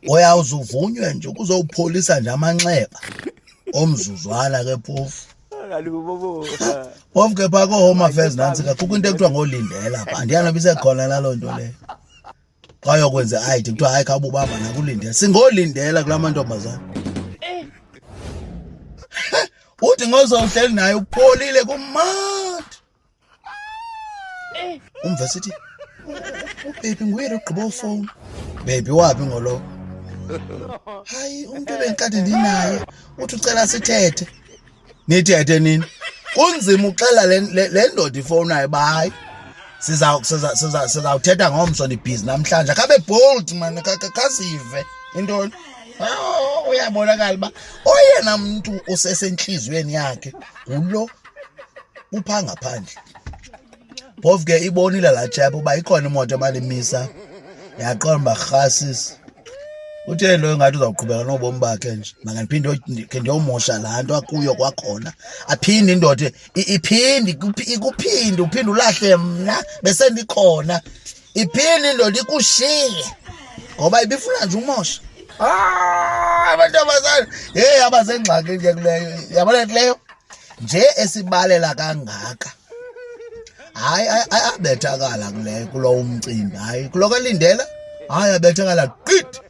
Uyawuze uvunywe nje ukuzowupholisa nje amanxeba omzuzwana ke phofu. Phofu ke phaa koo-home affairs nantsi kukho into ekuthiwa ngolindela phaa. Andiyani noba isekhona naloo nto leyo. Xa uyokwenza i-ID kuthiwa hayi khawububamba nakulindela. Singolindela kula mantombazana. Uthi ngozowuhleli naye upholile kumandi. Umve sithi ubaby nguye lo gqiba ufowuni. Baby waphi ngolo? Hayi umuntu ebengikade ndinaye uthi ucela sithethe. Nithethe nini? Kunzima uxela le ndoda ifowunayo uba hayi siza siza siza sizawuthetha ngomso ndibhizi namhlanje. Akabe bold man kazive intoni. Oh, uyabonakala uba oyena mntu usesentliziyweni yakhe ngulo upha ngaphandle phofu ke ibonile laa chap uba ikhona imoto emalimisa yaqonda uba rhasis uthe lo ngathi uzawuqhubeka nobomi bakhe nje makandiphinde khe ndiyomosha laa nto akuyo kwakhona aphinde indoda iphinde ikuphinde uphinde ulahle mna besendikhona iphinde indoda ikushiye ngoba ibifuna nje umosha ah amantombazana heyi abasengxakini ke kuleyo yabona kuleyo nje esibalela kangaka hayi abethakala kuleyo kulowo umcimbi hayi kuloko elindela hayi abethakala qit.